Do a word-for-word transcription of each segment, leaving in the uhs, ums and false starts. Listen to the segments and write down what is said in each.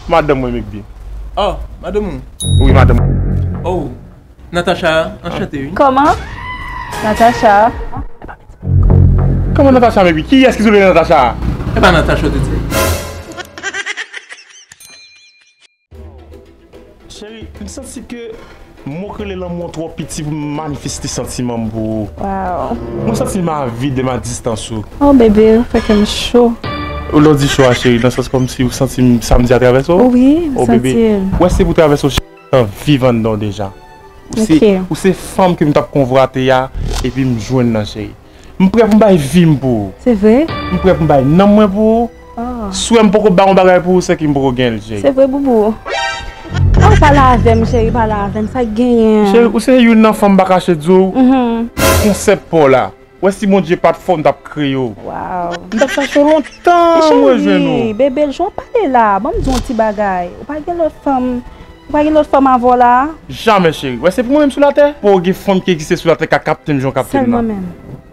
Madanm mwen, Megby. Oh, madanm ou? Wi, madanm. Oh, Natacha, anchante, wi. Kòman? Natacha? Kòman Natacha, Megby? Kiyès ki sou rele Natacha? E pa Natacha w te di? Cheri, m santi ke mo k rele lanmou an twò piti pou m manifeste santiman m pou ou. Wow. Mwen santi m avide, m a distans ou. Oh, bebe, ou fè kè m cho. Ou lè w di cho a, cheri, nan sans kòmsi ou santi m, sa m di a travèse w? Wi, m santi l. Oh, bebe, ou wè se pou travèse w, cheri, m viv anndan w deja. Ou se, ok, ou se fanm ke m t ap konvwate a, epi m jwenn nan, cheri. M prè pou m bay vi m pou ou. Se vre? M prè pou m bay nanm mwen pou ou. Oh. Swè m poko ba yon bagay pou ou, se ke m poko gen l, cheri. Se vre, boubou. Oh, pale avè m, cheri, pale avè m. Sa k genyen? Cheri, ou se youn nan fanm m pa kache di w. Mhm. Konsèp pa w la. Wè si Bondye pa t fè w, m t ap kreye w. Wow. M t ap chache w lontan, mwen jwenn ou. Cheri, bebe, jan w pale la, ban m di w yon ti bagay. Ou pa gen lòt fanm, ou pa gen lòt fanm avè w la? Jamè, cheri. Wè, se pou mwen menm sou latè. Poko gen fanm ki egziste sou latè ka kapte m jan w kapte m nan. Sèlman menm.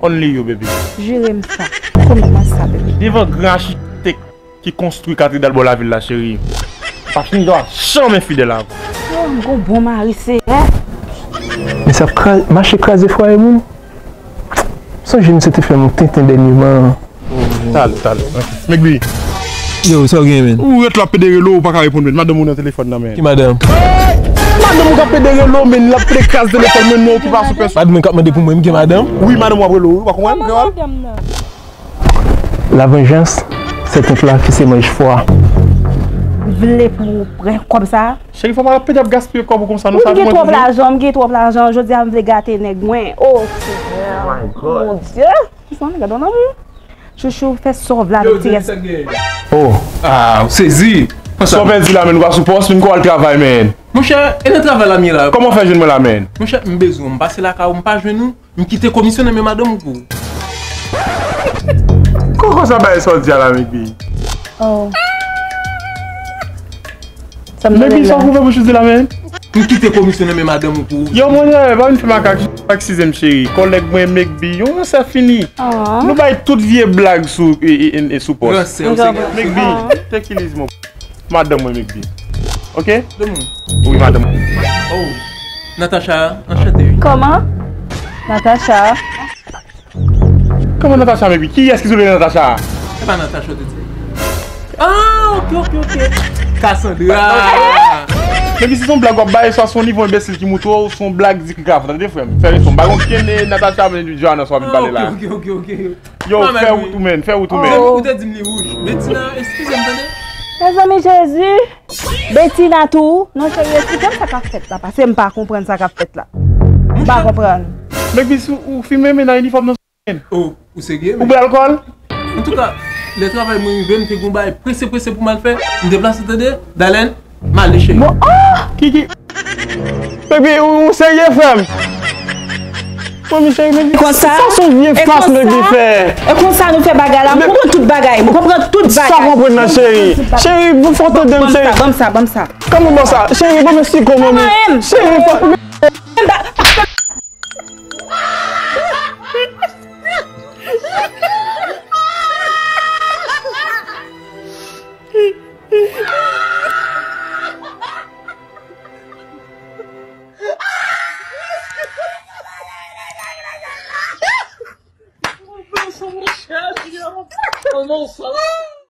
Only you, baby. Jire m sa. Pwomèt mwen sa, bebe. Devan gran achitek ki konstwi katedral bò lavil la, cheri. Paske m dwa janm enfidèl avè w. Oh, m gon bon mari, Seyè. Men sa ap kra-, mache kraze fwaye moun. Sonje misye te fè m yon tenten dènyeman. Talè, talè. Megby. Yo, sa w gen, men? Ou ret la ap pede rele w, ou pa ka reponn, men. Madanm ou nan telefòn nan, men. Ki madanm? Madanm ou k ap pede rele w, men. L ap pede kraze telefòn, men, nan okipasyon pèsonèl. Madanm mwen k ap mande pou mwen, m gen madanm? Wi, madanm w ap rele w, wi, ou pa konprann, frè? Lavenjans, se tèt la ki se manj fwa. Vle pou w pran kòb sa? Cheri, fò pa pede ap gaspiye kòb ou konsa, non, sa gen twòp lajan, m gen twòp lajan, jodi a m vle gate nèg mwen. Oh, Senyè. Oh my God. Mon Dieu. Kisa w gade nan moun? Chouchou, fè sa w vle avèk ti rès. Oh. Ah, ou sezi. Sa w pèdi la, men, ou pa sou pòs, men, kò al travay, men. Monchè, e nan travay la m ye la. Kòman w fè jwenn mwen la, men? Monchè, m bezwen w, m pase lakay ou, m pa jwenn ou. M kite komisyon nan men madanm ou pou ou. Kòkò sa bay sa w di a la, Megby. Oh. Sa m tande la. Megby, sa w ouvè bouch ou di la, men? M kite komisyon nan men madanm ou pou ou. Yo, monchè, pa vin fè makak, eskize m, cheri. Kòlèg mwen, Megby, yon ransè fini. Ah. Nou bay tout vye blag sou, e, e, e, e, sou pòs. Ransè, ou se ransè. Megby, take it easy, mon. Madanm mwen, Megby. Ok? Madanm ou? Wi, madanm mwen. Oh. Natacha, anchante, wi. Kòman? Natacha. Kòman Natacha, Megby? Kiyès ki sou rele Natacha? E pa Natacha w te di? Ah, ok, ok, ok. Cassandra. Megby, si se yon blag w ap bay, swa se yon nivo enbesil ki moute w, se yon blag di krikav, tande, frè m. Fè respè w. M pa gen okenn Natacha, men Johanna, sa w ap vin pale la. Ah, ok, ok, ok, ok. Yo, fè wout ou, men, fè wout ou, men. Depi ou te di m li wouj. Betina, eskize m, tande. Mezanmi, Jezi. Betina tou. Non, cheri, esplike m sa k ap fèt la, paske m pa konprann sa k ap fèt la. M pa konprann. Megby, si ou fin renmen nan inifòm nan, men. Oh, ou serye, men? Ou bwè alkòl? Antouka, lè travay mwen rive, m te gon bagay prese, prese pou m al fè. M deplase, tande. Dalèn. M ale, cheri. Bon, ah! Kiki. Baby, ou, ou serye, frè m? Manmi cheri, men sa se yon vye fas Megby fè. E konsa nou fè bagay la. M konprann tout bagay. M konprann tout bagay. Sa w konprann nan, cheri? Cheri, pou fò tande m, cheri. Ban m sa, ban m sa, ban m sa. Kòman ban sa? Cheri, ban m esiko, manmi. Cheri, fò.